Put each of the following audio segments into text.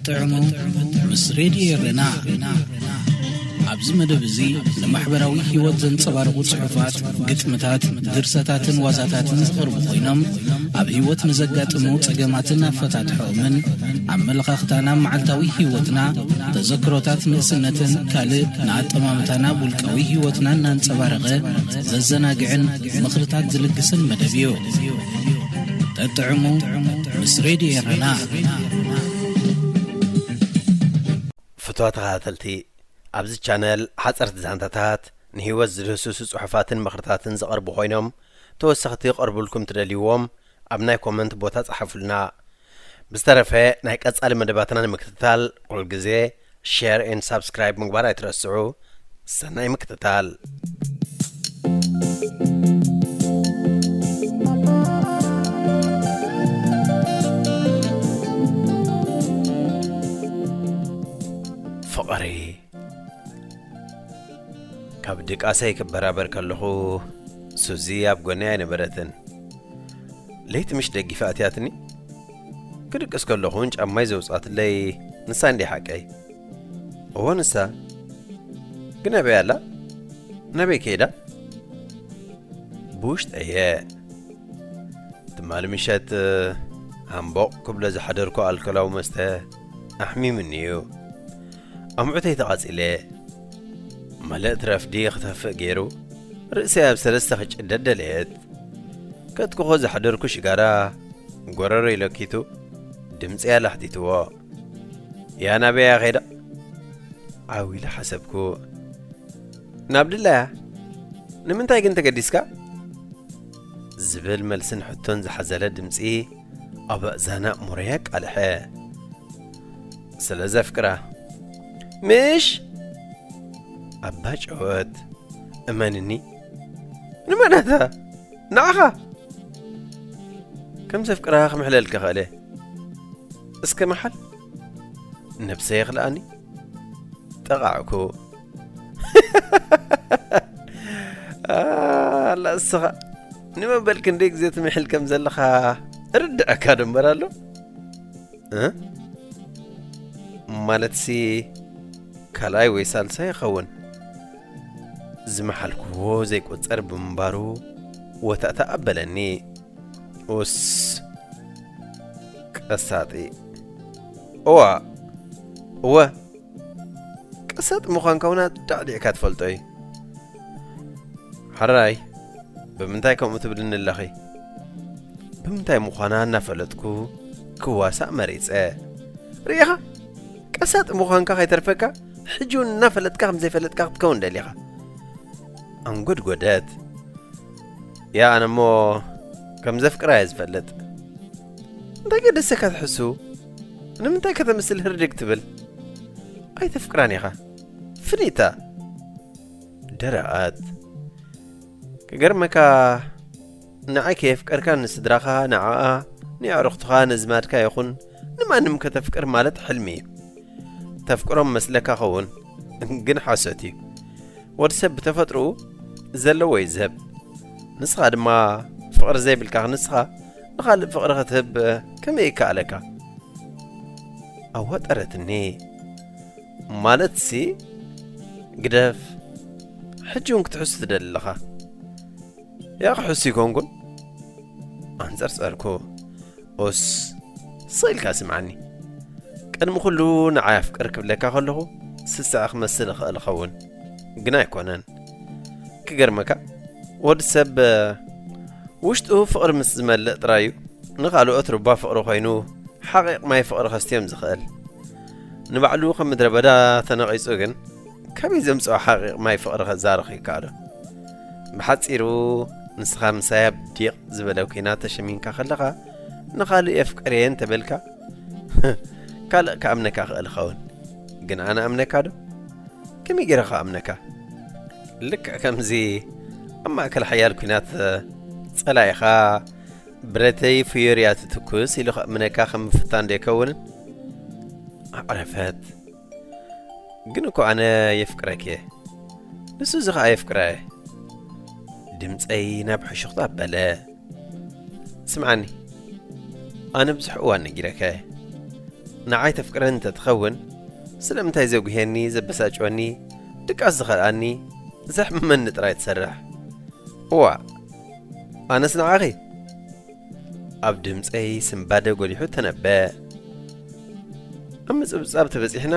ጥዕሙ ምስ ሬድዮ ኤረና። ኣብዚ መደብ እዚ ንማሕበራዊ ህይወት ዘንጸባርቑ ጽሑፋት፣ ግጥምታት፣ ድርሰታትን ዋዛታትን ዝቐርቡ ኮይኖም፣ ኣብ ህይወት ንዘጋጥሙ ጸገማትን ኣፈታትሖኦምን፣ ኣመለኻኽታና ኣብ መዓልታዊ ህይወትና፣ ተዘክሮታት ንእስነትን ካልእ ንኣጠማምታና ኣብ ውልቃዊ ህይወትና እናንጸባረቐ ዘዘናግዕን ምኽርታት ዝልግስን መደብ እዩ። ጠጥዕሙ ምስ ሬድዮ ኤረና። ፍትዋ ተኸታተልቲ፣ ኣብዚ ቻነል ሓጸርቲ ዛንታታት፣ ንህይወት ዝድህስሱ ጽሑፋትን ምኽርታትን ዝቐርቡ ኮይኖም፣ ተወሰኽቲ ክቐርቡልኩም ትደልይዎም ኣብ ናይ ኮመንት ቦታ ጸሓፉልና። ብዝተረፈ ናይ ቀጻሊ መደባትና ንምክትታል ኩል ግዜ ሼር ኤንድ ሳብስክራይብ ምግባር ኣይትረስዑ። ሰናይ ምክትታል። ፍቕሪ። ካብ ድቃሰይ ክበራበር ከለኹ ሱዚ ኣብ ጎነይ ኣይነበረትን። ለይቲ ምሽ ደጊፋ ኣትያትኒ። ክድቅስ ከለኹ እውን ጫማይ ዘውጻትለይ ንሳ እንዲ ሓቀይ። እዎ ንሳ። ግን ኣበይ ኣላ? ናበይ ከይዳ? ብውሽጠየ። ትማሊ ምሸት ሃምቦቕ ክብሎ ዝሓደርኩ ኣልኮላዊ መስተ ኣሕሚሙኒ እዩ። ኣምዑተይ ተቓጺለ። መልእቲ ረፍዲ ክተፍእ ገይሩ ርእሰይ ኣብ ሰለስተ ክጭደድ ደለየት። ከትኩኾ ዝሓደርኩ ሽጋራ ጎረሮይ ለኪቱ ድምጺ ኣላሕቲትዎ። ያ ናበይ እያ ኸይዳ? ዓው ኢለ ሓሰብኩ። ናብ ድላያ። ንምንታይ ግን ተገዲስካ? ዝብል መልስን ሕቶን ዝሓዘለ ድምጺ ኣብ ኣእዛን ኣእምሮይ ኣቃልሐ። ስለ ዘፍቅራ። ምሽ? ኣባ ጨወት። እመንኒ። ንመናታ? ንዓኻ? ከም ዘፍቅራ ክምሕለልካ ኽእለ። እስከ መሓል? ነብሰይ የኽልኣኒ። ጠቓዕኩ። ኣላ እስኻ ንመበል ክንደይ ግዜ ትምሕል ከም ዘለኻ እርድዐካ ዶ እምበር ኣሎ? እ? ማለትሲ ካልኣይ ወይ ሳልሳይ ይኸውን። ዝመሓልክዎ ዘይቆጸር ብምንባሩ ወታእታ ኣበለኒ። ኡስ፣ ቀሳጢ። እዋ፣ እወ፣ ቀሳጢ ምዃንካ እውን ኣዳዕዲዕካ ትፈልጦ እዩ። ሕራይ፣ ብምንታይ ከምኡ ትብልኒ ኣለኺ? ብምንታይ ምዃና እናፈለጥኩ ክዋሳእ መሪጸ። ርኢኻ? ቀሳጢ ምዃንካ ከይተርፈካ፣ ሕጂ እውን እናፈለጥካ ከም ዘይፈለጥካ ክትከውን ደሊኻ። ኣንጎድጎደት። ያ፣ ኣነ እሞ ከም ዘፍቅራ እየ ዝፈልጥ። እንታይ ገደሰካ ትሕሱ? ንምንታይ ከተምስል ህርድግ ትብል? ኣይተፍቅራን ኢኻ። ፍሊታ። ደረቐት። ክገርመካ፣ ንዓይ ከየፍቀርካ ንስድራኻ፣ ንዓኣ፣ ንየዕሩኽትኻ፣ ነዝማድካ ይኹን ንማንም ከተፍቅር ማለት ሕልሚ እዩ። ተፍቅሮም መስለካ ኸውን፣ ግን ሓሶት እዩ። ወዲ ሰብ ብተፈጥሮኡ ዘለዎ እዩ ዝህብ። ንስኻ ድማ ፍቕሪ ዘይብልካ ንስኻ ንኻልእ ፍቕሪ ክትህብ ከመይ ይከኣለካ? ኣዋጠረትኒ። ማለትሲ፣ ግደፍ፣ ሕጂ እውን ክትሕሱ ትደሊ ኣለኻ። ያ ክሕሱ ይኮንኩን? ኣንጸርጸርኩ። ኦስ፣ ስቕ ኢልካ ስምዓኒ። ቅድሚ ኩሉ ንዓይ ኣፍቅር ክብለካ ከለኹ ስስዐ ክመስል እኽእል እኸውን፣ ግን ኣይኮነን። ክገርመካ፣ ወዲ ሰብ ውሽጡ ፍቕሪ ምስ ዝመልእ ጥራይ እዩ ንኻልኦት ሩባ ፍቕሪ ኮይኑ ሓቒቕ ማይ ፍቕሪ ከስትዮም ዝኽእል። ንባዕሉ ከም ምድረ በዳ ተነቒጹ ግን፣ ከመይ ዘምጽኦ ሓቒቕ ማይ ፍቕሪ ከዛርኽ ይከኣሎ? ብሓጺሩ፣ ንስኻ ምሳይ ኣብ ዲቕ ዝበለ ኲናት ተሸሚምካ ከለኻ፣ ንኻልእ የፍቅር እየ እንተበልካ፣ ካልእ ክኣምነካ ክእል ይኸውን። ግን ኣነ ኣምነካ ዶ? ከመይ ገይረ ክኣምነካ? ልክዕ ከምዚ ኣብ ማእከል ሓያል ኲናት ጸላኢኻ ብረተይ ፍዮሪ እያ ትትኩስ ኢሉ ክኣምነካ ከም ምፍታን ዶ ኣይከውንን? ኣዕረፈት። ግን እኮ ኣነ የፍቅረኪ እየ። ንሱ እዚ ኸኣ የፍቅራ እየ። ድምጸይ ናብ ሕሹኽታ ኣበለ። ስምዓኒ፣ ኣነ ብዙሕ እዋን ነጊረካ እየ። ንዓይ ተፍቅረኒ እንተትኸውን፣ ስለምንታይ ዘጉሄኒ፣ ዘበሳጭወኒ፣ ድቃስ ዝኸልኣኒ፣ ዘሕምመኒ ጥራይ ትሰርሕ? እዋ፣ ኣነስ ንዓኺ? ኣብ ድምፀይ ስንባደ ጎሊሑ ተነበ። ኣብ ምጽብጻብ ተበጺሕና፣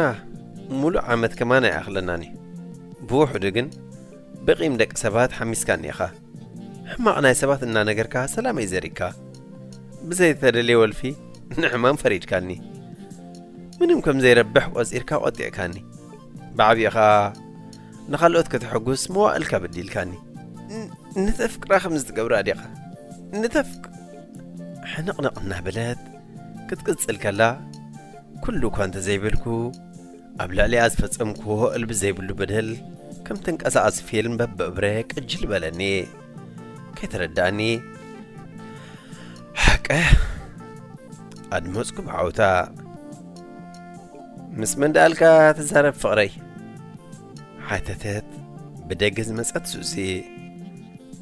ሙሉእ ዓመት ከማን ኣይኣኽለናን እዩ። ብውሑዱ ግን፣ ብቂም ደቂ ሰባት ሓሚስካኒ ኢኻ። ሕማቕ ናይ ሰባት እናነገርካ ሰላመይ ዘሪግካ። ብዘይተደልየ ወልፊ ንሕማም ፈሪድካኒ። ምንም ከም ዘይረብሕ ቆጺርካ ቆጢዕካኒ። ብዓቢኡ ኸኣ ንኻልኦት ከተሐጉስ መዋእልካ በዲልካኒ። ን-፣ ንተፍቅራ ከም ዝትገብራ ዲኻ? ንተፍቅ-፣ ሕንቕንቕ እናበለት ክትቅጽል ከላ፣ ኩሉ እኳ እንተዘይበልኩ፣ ኣብ ልዕሊኣ ዝፈጸምክዎ እልቢ ዘይብሉ በደል፣ ከም ተንቀሳቓሲ ፊልም በብእብረ ቅጅል በለኒ። ከይተረዳእኒ፣ ሓቀ ኣድመጽኩ ብዓውታ። ምስ መን ደኣልካ ትዛረብ ፍቕረይ? ሓተተት ብደገ ዝመጸት ሱሲ።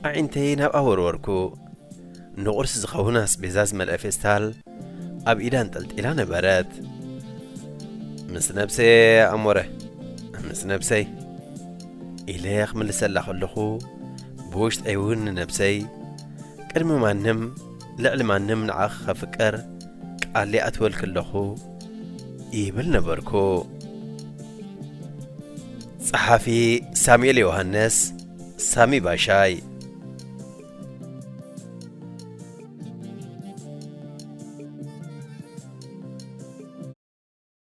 ኣዒንተይ ናብኣ ወርወርኩ። ንቑርሲ ዝኸውን ኣስቤዛ ዝመልአ ፌስታል ኣብ ኢዳ ኣንጠልጢላ ነበረት። ምስ ነብሰይ ኣሞረ፣ ምስ ነብሰይ ኢለ ክምልሰላ ከለኹ፣ ብውሽጠይ እውን ንነብሰይ ቅድሚ ማንም ልዕሊ ማንም ንዓኺ ከፍቅር ቃል ይኣትወልኪ ኣለኹ ይብል ነበርኩ። ጸሓፊ ሳሙኤል ዮሃንስ፣ ሳሚ ባሻይ።